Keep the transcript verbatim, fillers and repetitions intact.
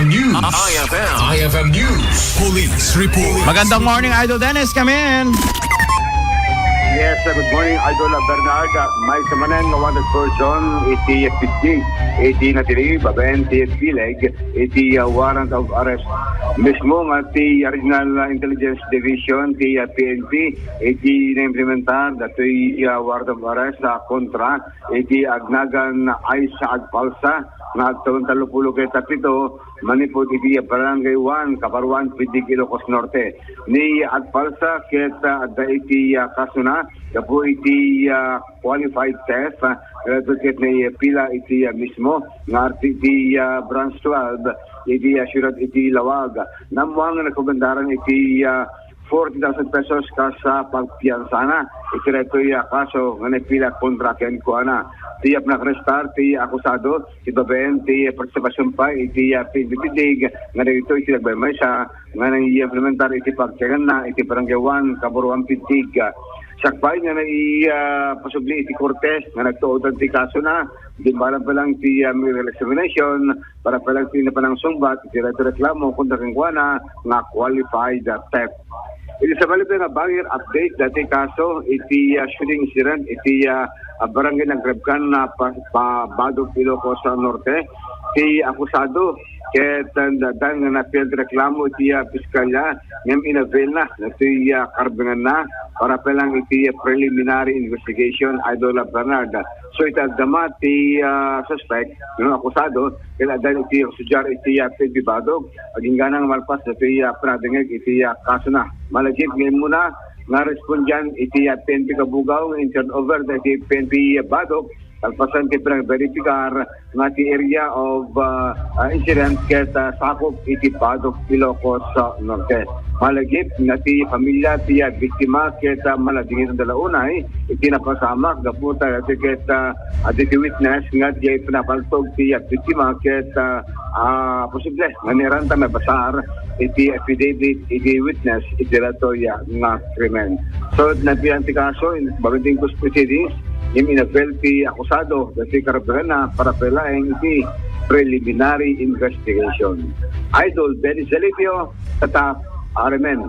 News. I F M. I F M News. Police report. Magandang morning, Idol Dennis. Come in. Yes, uh, good morning, Idol, uh, Bernard. Uh, may samanen nga wanted person iti Pitik, iti natili, babaen ti bileg, iti, uh, warrant of arrest. Mismo nga ti Regional, uh, Intelligence Division, ti, uh, P N P, iti naimplementar, datoy, uh, warrant of arrest, uh, kontra, iti agnagan Aisa Agpalsa, nga agtawen tallopulo ket pito, manipud iti Barangay one, Kabaruan, Pitik, Ilocos Norte. Ni Agpalsa ket, ah, adda iti, ah, kasona gapu iti, ah, qualified theft, ah, ket naipila iti, ah, mismo nga R T T, ah, Branch twelve iti, ah, siyudad iti Laoag. Nammuang nga nagpabandaran iti, ah, forty thousand pesos kas, ah, pagpiansana iti daytoy, ah, kaso nga naipila kontra kenkuana. Ti, ah, pinakarestart ti akusado, ti babaen ti partisipasyon pay iti, ah, P N P Pitik nga dagitoy ti nagmaymaysa nga naiimplementar iti pagtianganna iti Barangay one, Kaburuan, Pitik. Sakbay nga nai-, ah, pasubli iti korte nga nagtuodan ti kasona, dimbalan pa lang ti, ah, medical examination, para pa lang ti napanangsungbat iti reklamo kontra kenkuana nga qualified, ah, theft. Iti sabali pay nga bangir, update dati kaso iti, ah, shooting incident iti, ah, ah, Barangay Nagrebkan na pa, pa Badog, Ilocos, ah, Norte. Ti akusado ket, ah, dan nga na-file ti reklamo iti, ah, piskalya ngem inavail na datoy, ah, karbenganna para pa lang iti, ah, preliminary investigation, Idol, ah, Bernard. So, iti agdama ti, ah, suspect, no, akusado, ket adda iti suddiar iti, ah, P N P Badog, agingga nga malpas datoy, ah, panagdengngeg iti, ah, kasona. Malagip nga immuna nga respondian iti, ah, P N P Cabugao nga in-turn over dagiti P N P Badog, kalpasan ti panagberipikar nga ti area of, ah, ah, incident ket, ah, sakop iti Badog, Ilocos, ah, Norte. Malagip nga ti pamilya ti, ah, biktima ket, ah, managdingit dala unay iti napasamak gapu ta ket, ah, dagiti witness nga diay pinakaltog ti, ah, biktima ket, ah, ah, posible nga nairanta mabasar iti affidavit iti witness iti daytoy, ah, nga krimen. So, nabian ti kaso, in-, bago din proceedings, ngem inavail ti akusado dagiti karbenganna para pa laeng iti preliminary investigation. Idol Dennis Zalipio, Tatak, R M N.